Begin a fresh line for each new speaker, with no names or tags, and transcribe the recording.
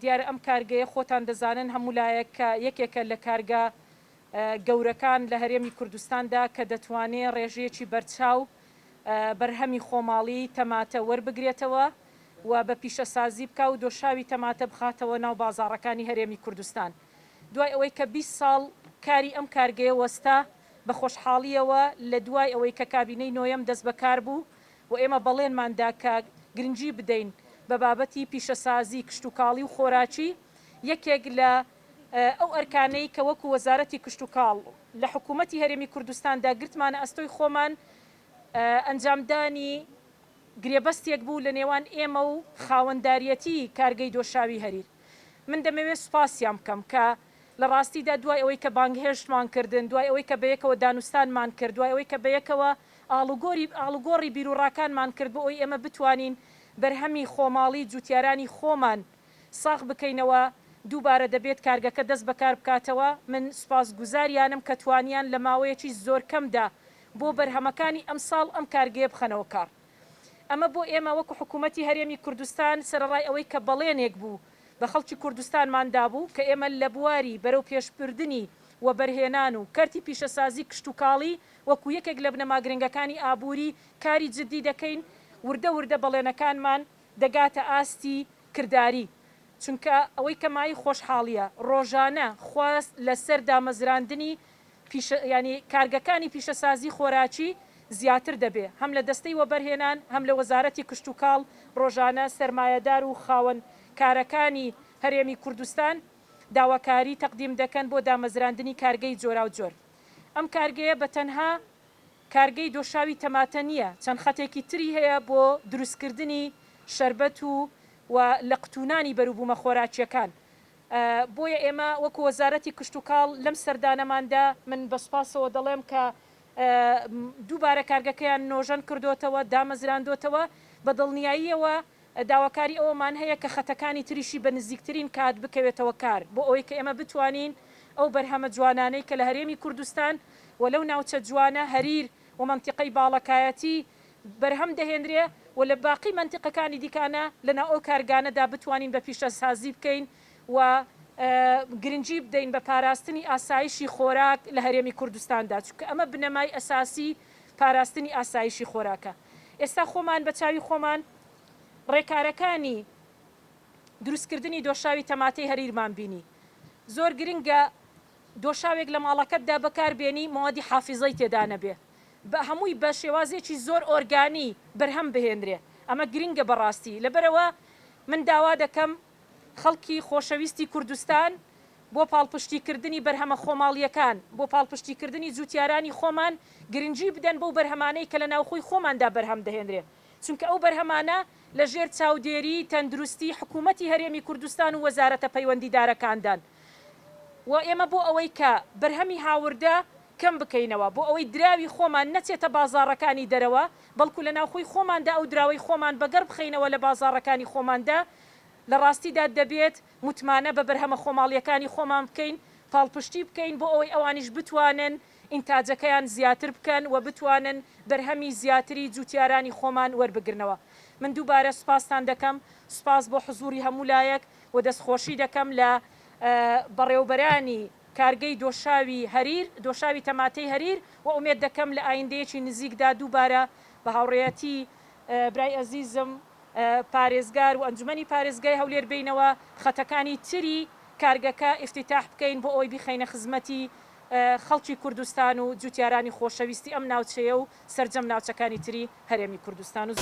دیارە ئەم کارگەیە خۆتان دەزانن هەموو لایەک کە یەکێکە لە کارگە گەورەکان لە هەرێمی کوردستاندا کە دەتوانێ ڕێژەیەکی بەرچاو بەرهەمی خۆماڵی تەماتە وەربگرێتەوە و بە پیشەسازی بکا و دۆشاوی تەماتە بخاتەوە ناو بازاڕەکانی هەرێمی کوردستان. دوای ئەوەی کە 20 ساڵ کاری ئەم کارگەیە وەستا، بە خۆشحاڵییەوە لە دوای ئەوەی کە کابینەی نۆیەم دەستبەکار بوو و ئێمە بەڵێنمان دا کە گرنگی بدەین بە بابەتی پیشەسازی کشتوکاڵی و خۆراکی، یەکێک لە ئەو ئەرکانەی کە وەکو وەزارەتی کشتوکاڵ لە حکوومەتی هەرێمی کوردستاندا گرتمانە ئەستۆی خۆمان، ئەنجامدانی گرێبەستێک بوو لە نێوان ئێمە و خاوەنداریەتی کارگەی دۆشاوی هەریر. من دەمەوێت سوپاسیان بکەم کە لە ڕاستیدا دوای ئەوەی کە بانگهێشتمان کردن، دوای ئەوەی کە بەیەکەوە دانوستانمان کرد، دوای ئەوەی کە بەیەکەوە ئاڵوگۆری ئاڵوگۆڕی بیروڕاکانمان کرد بۆ ئەوەی ئێمە بتوانین بەرهەمی خۆماڵی جوتیارانی خۆمان ساغ بکەینەوە، دووبارە دەبێت کارگەکە دەست بەکار بکاتەوە، من سوپاسگوزاریانم کە توانیان لە ماوەیەکی زۆر کەمدا بۆ بەرهەمەکانی ئەمساڵ ئەم کارگەیە بخەنەوە کار. ئەمە بۆ ئێمە وەکو حکوومەتی هەرێمی کوردستان سەرەڕای ئەوەی کە بەڵێنێک بوو بە خەڵکی کوردستانمان دابوو کە ئێمە لە بواری بەرەوپێشبردنی وەبەرهێنان و کەرتی پیشەسازی کشتوکاڵی وەکو یەکێک لە بنەما گرنگەکانی ئابووری کاری جددی دەکەین، وردە وردە بەڵێنەکانمان دەگاتە ئاستی کرداری، چونکە ئەوەی کە مایەی خۆشحاڵییە ڕۆژانە خواست لەسەر دامەزراندنی پیشە یانی کارگەکانی پیشەسازی خۆراکی زیاتر دەبێ، هەم لە دەستەی وەبەرهێنان هەم لە وەزارەتی کشتوکاڵ ڕۆژانە سەرمایەدار و خاوەن کارەکانی هەرێمی کوردستان داواکاری تەقدیم دەکەن بۆ دامەزراندنی کارگەی جۆراوجۆر. ئەم کارگەیە بە تەنها کارگەی دۆشاوی تەماتە نییە، چەند خەتێکی تری هەیە بۆ دروستکردنی شەربەت و و لە قوتونانی بەروبوومە خۆراکییەکان. بۆیە ئێمە وەکو وەزارەتی کشتوکاڵ لەم سەردانەماندا من بە سوپاسەوە دەڵێم کە دووبارە کارگەکەیان نۆژەن کردۆتەوە، دامەزراندۆتەوە، بە دڵنیاییەوە داواکاری ئەوەمان هەیە کە خەتەکانی تریشی بە نزیکترین کات بکەوێتەوە کار بۆ ئەوەی کە ئێمە بتوانین ئەو بەرهەمە جوانانەی کە لە هەرێمی کوردستان و لەو ناوچە جوانە هەریر و مەنتیقەی باڵەکایەتی بەرهەم دەهێنرێ و لە باقی مەنتیقەکانی دیکانە لە ناو ئەو کارگانەدا بتوانین بە پیشەسازی بکەین و گرنگی بدەین بە پاراستنی ئاسایشی خۆراک لە هەرێمی کوردستاندا چونکە ئەمە بنەمای ئەساسی پاراستنی ئاسایشی خۆراکە. ئێستا خۆمان بە چاوی خۆمان ڕێکارەکانی دروستکردنی دۆشاوی تەماتەی هەریرمان بینی. زۆر گرنگە دۆشاوێک لە ماڵەکەتدا بەکاربێنی مەوادی حافیزەی تێدا نەبێ. بە هەمووی بە شێوازێکی زۆر ئۆرگانی بەرهەم بهێنرێ. ئەمە گرنگە بەڕاستی. لەبەرئەوە من داوا دەکەم خەڵکی خۆشەویستی کوردستان بۆ پاڵپشتیکردنی بەرهەمە خۆماڵییەکان، بۆ پاڵپشتیکردنی جووتیارانی خۆمان گرنگی بدەن بەو بەرهەمانەی کە لە ناوخۆی خۆماندا بەرهەم دەهێنرێ، چونکە ئەو بەرهەمانە لە ژێر چاودێریی تەندروستی حکوومەتی هەرێمی کوردستان و وەزارەتە پەیوەندیدارەکاندان و ئێمە بۆ ئەوەی کە بەرهەمی هاوردە کەم بکەینەوە، بۆ ئەوەی دراوی خۆمان نەچێتە بازاڕەکانی دەرەوە، بەڵکو لە ناوخۆی خۆماندا ئەو دراوەی خۆمان بەگەڕ بخەینەوە لە بازاڕەکانی خۆماندا، لە ڕاستیدا دەبێت متمانە بە بەرهەمە خۆماڵییەکانی خۆمان بکەین، پاڵپشتی بکەین بۆ ئەوەی ئەوانیش بتوانن ئینتاجەکەیان زیاتر بکەن و بتوانن بەرهەمی زیاتری جووتیارانی خۆمان وەربگرنەوە. من دووبارە سوپاستان دەکەم، سوپاس بۆ حزووری هەموو لایەک و دەستخۆشی دەکەم لە بەڕێوبەرانی کارگەی دۆشاوی هەریر، دۆشاوی تەماتەی هەریر و ئومێد دەکەم لە ئایندەیەکی نزیکدا دووبارە بە هاوڕێیەتی برای ئەزیزم پارێزگار و ئەنجومەنی پارێزگای هەولێر بێینەوە خەتەکانی تری کارگەکە ئیفتیتاح بکەین بۆ ئەوەی بیخەینە خزمەتی خەڵکی کوردستان و جوتیارانی خۆشەویستی ئەم ناوچەیە و سەرجەم ناوچەکانی تری هەرێمی کوردستان و.